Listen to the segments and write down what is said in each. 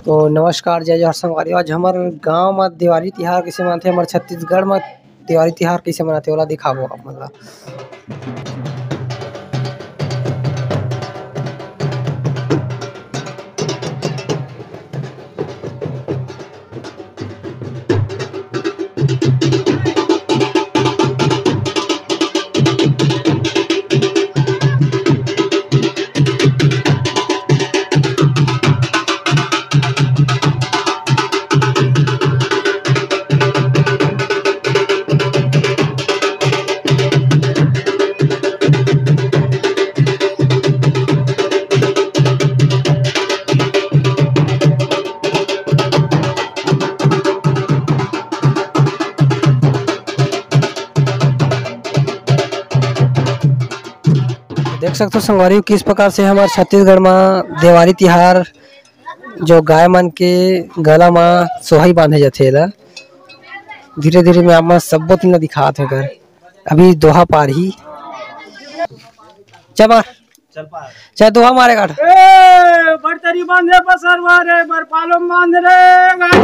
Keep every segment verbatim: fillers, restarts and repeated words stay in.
तो नमस्कार, जय जोहार संगवारी। आज हमर गांव म देवारी तिहार कइसे मनाथे, हमर छत्तीसगढ़ म देवारी तिहार कइसे मनाथे, ओला दिखाबो आप मन ला। देख सकथो संगवारी हो, किस प्रकार से हमर छत्तीसगढ़ म देवारी तिहार जो गाय मन के गला म सोहई बांधे जाथे, एला धीरे-धीरे मैं आप मन सब्बो तीन ला दिखात हंव कर। अभी दोहा पारही। चल मार। चल पार। चल दोहा मारे काट। ए, बरतरी बांधे बसरवा रे, बरपालो बांध रे गाई।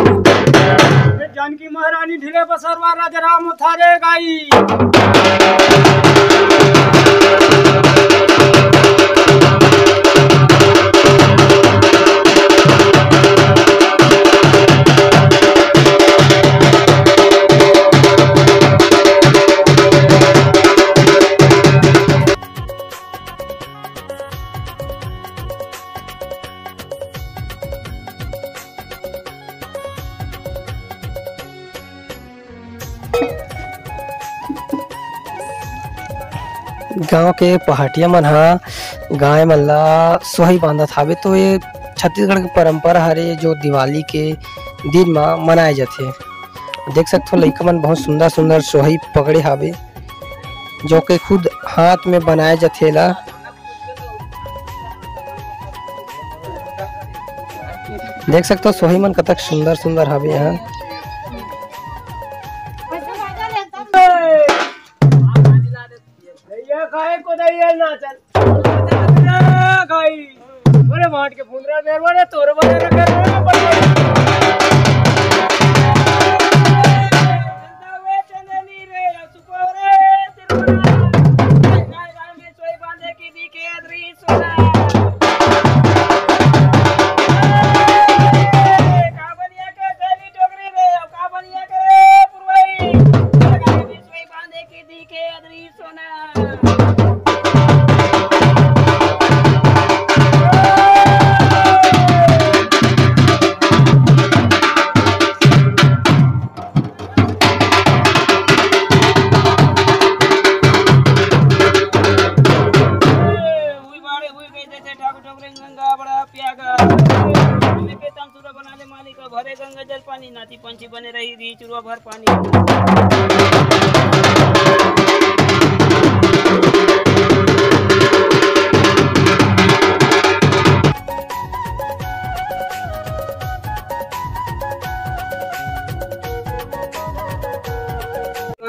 ए, जानकी महारानी ढिले बसरवा, राजा राम थारे गाई। गांव के पहाटिया मन ह गाय मन ला सोहई बांधत हावे, तो ये छत्तीसगढ़ के परंपरा हरे, जो दिवाली के दिन म मनाए जाथे। देख सकथो, लइका मन बहुत सुंदर सुंदर सोहई पकड़े हावे, जो के खुद हाथ में बनाए जाथे एला। देख सकथो, सोहई मन कतक सुंदर सुंदर हावे यहाँ। भैया खाए को दइया नाचन। खाई। अरे भाट के फुंदरा बेरवा रे, तोर बने रखे रे, बड़े। चंदनी रे, सुपौरे, तिरुमला। गाय गाय में सोई बांधे की दी के अदरी सोना। का बनिया के चली डोगरी रे, का बनिया के पुरवाई। गाय में सोई बांधे की दी के अदरी सोना। हुई बाड़े हुई गई जैसे ठाकुर ठोकरे गंगा बड़ा प्यागा। हमें के तमसुरा बना ले मालिक, भरे गंगा जल पानी, नाची पंछी बने रही री चुरवा भर पानी।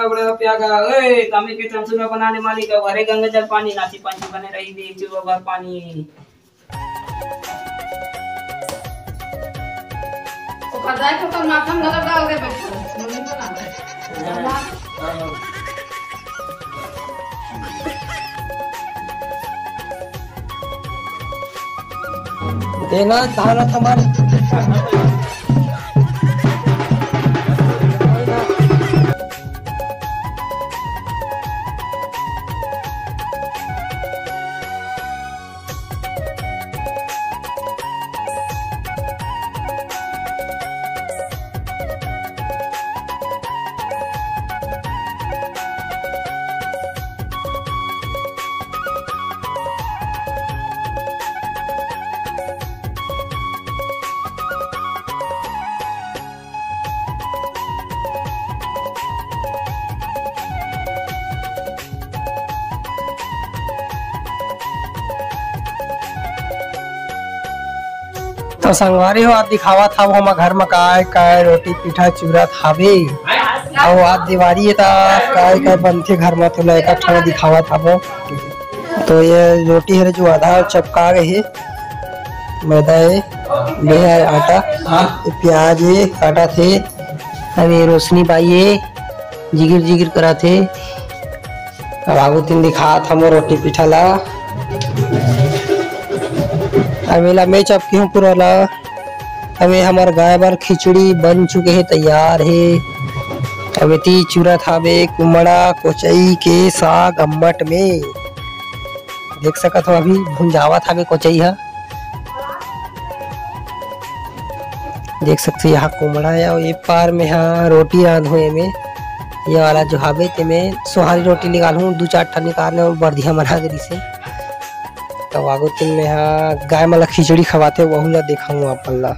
बड़ा प्यागा, ओए, कामे के तमसुरा बना ले मालिक, अउ हरे गंगा जल पानी, नाची पंछी बने रही दी चुरवा भर पानी। ओकर दाई के ओकर माथा में गलत डाल दे बैठल, मम्मी बना दे। देना धारा हमारे। तो संगवारी हो, आज दिखावत हव हमर घर म काय काय रोटी पीठा चूरत हावे। अउ आज दिवारी हे, त काय काय बनथे घर म, तो एक ठन दिखावत हव। तो ये रोटी हरे जो आधा चपका गे हे, मैदा हे, बेहा आटा, हाँ। प्याज हे, काटा थे। अरे रोशनी बाई हे, जिगिर जिगिर करा थे। अब आगू तीन दिखात हमर रोटी पीठा ला। अब एला मैं चपकी हूँ पूरा ला। अब ये हमर गाय बर खिचड़ी बन चुके हे, तैयार हे। अब एती चुरत हावे कुमड़ा कोचई के साग अम्मट में। देख सकत हो, अभी भुंजावत हावे कोचई ह। देख सकते हो, यहाँ कुमड़ा हे अउ ए पार में ह रोटी रांधहूँ एमे। ये वाला जो हावे तेमे सोहारी रोटी निकालहूँ, दू चार ठन निकालने अउ बरधिया मना के दिसे। तो आगू तीन में ह गाय मन ला खिचड़ी खवाथे, वहू ला देखाऊँ अपन ला।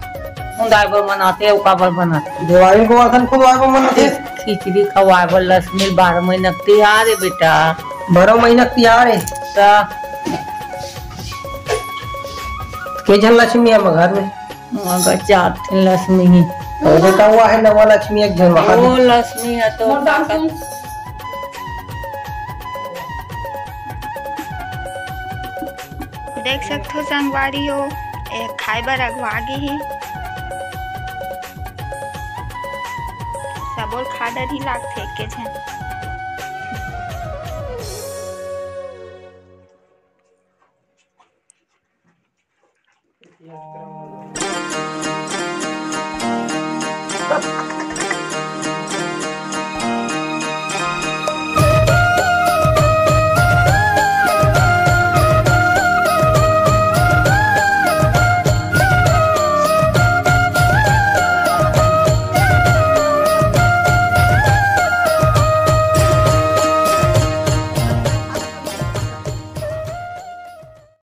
खुद आए बर मनाथे, अउ काबर बनाथे? देवारी को अखन खुद आए बर मनाथे। खिचड़ी खवाए बर लक्ष्मी बारह महीना के तिहार हे बेटा। बारह महीना के तिहार हे। त के झन लक्ष्मी हे हमर घर में? मगर चार ठन लक्ष्मी हे। अउ बेटा हुआ है नवा लक्ष्मी, एक झन वहाँ वो भी। लक्ष्मी हे तो मोर ताकत। देख सकथो संगवारी हो, ए खाए बर अगवा गे हे। सबोर खा डर ही लागथे एके झन।